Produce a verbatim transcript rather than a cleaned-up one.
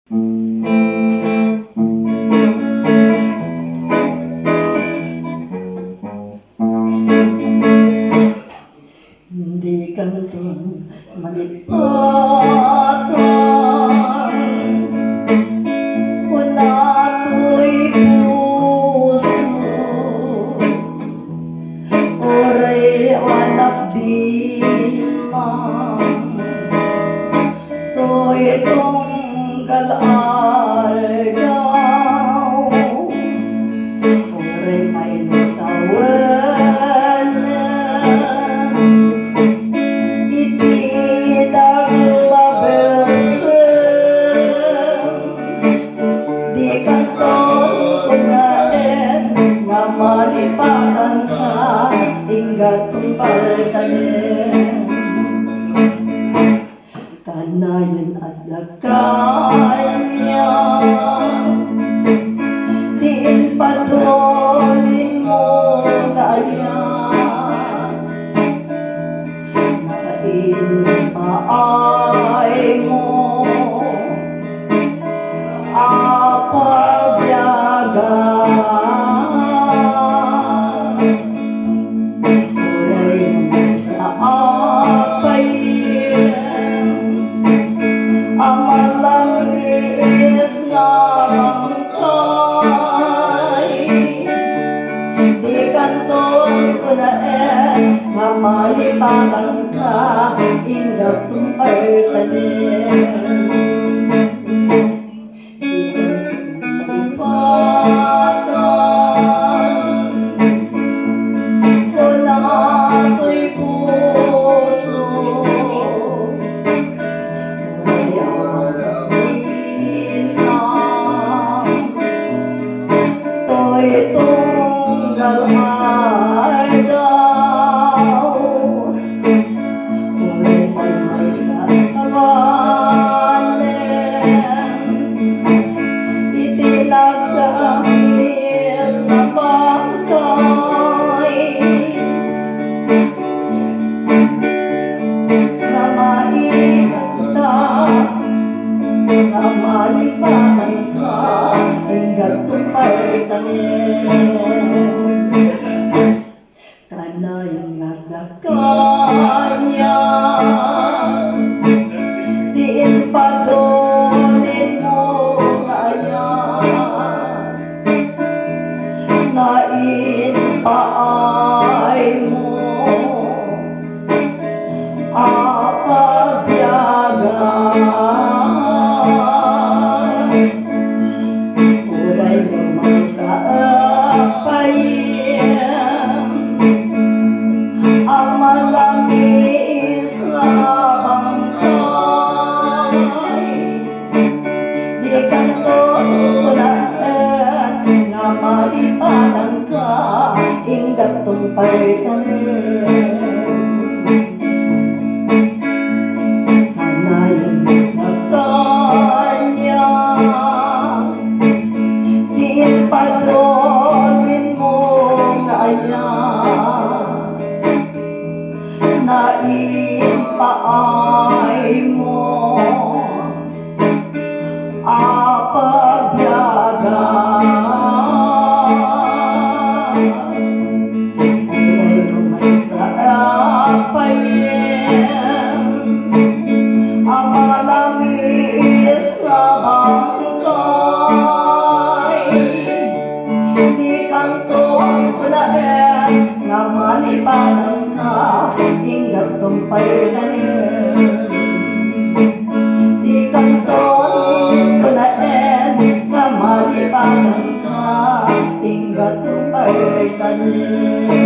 Andi kanton malipatan, wala toy puso, oray anak din man. Toy tonggal aldaw, oray may tawanan, iti labesen, di kanton kunaen, nga malipatan ka, inggat tumpal tanem. Kanayon agda kanian, di impadolin mo nga ayat, naimpaay mo a pabiagan. Oray sa apayen a malangis na bangkay, di kanton kunaen nga malipatan ka, inggat tumpal tanem. Oray may sa kabalen, iti labis na bangkay, na maigat ka, na malipatan ka, inggat tumpal tanem. Kanayon agda kanian, di impadolin mo nga ayat, naimpaay mo a pabiagan. Oray laman sa apayen a malangis na bangkay, di kanton kunaen nga malipatan ka, inggat tumpal tanem. Kanayon agda kanian, di impadolin mo nga ayat, naimpaay mo a pabiagan. Oray laman sa apayen a malangis na bangkay, di kanton kunaen nga malipatan ka, inggat tumpal tanem. Di kanton kunaen nga malipatan ka, inggat tumpal tanem.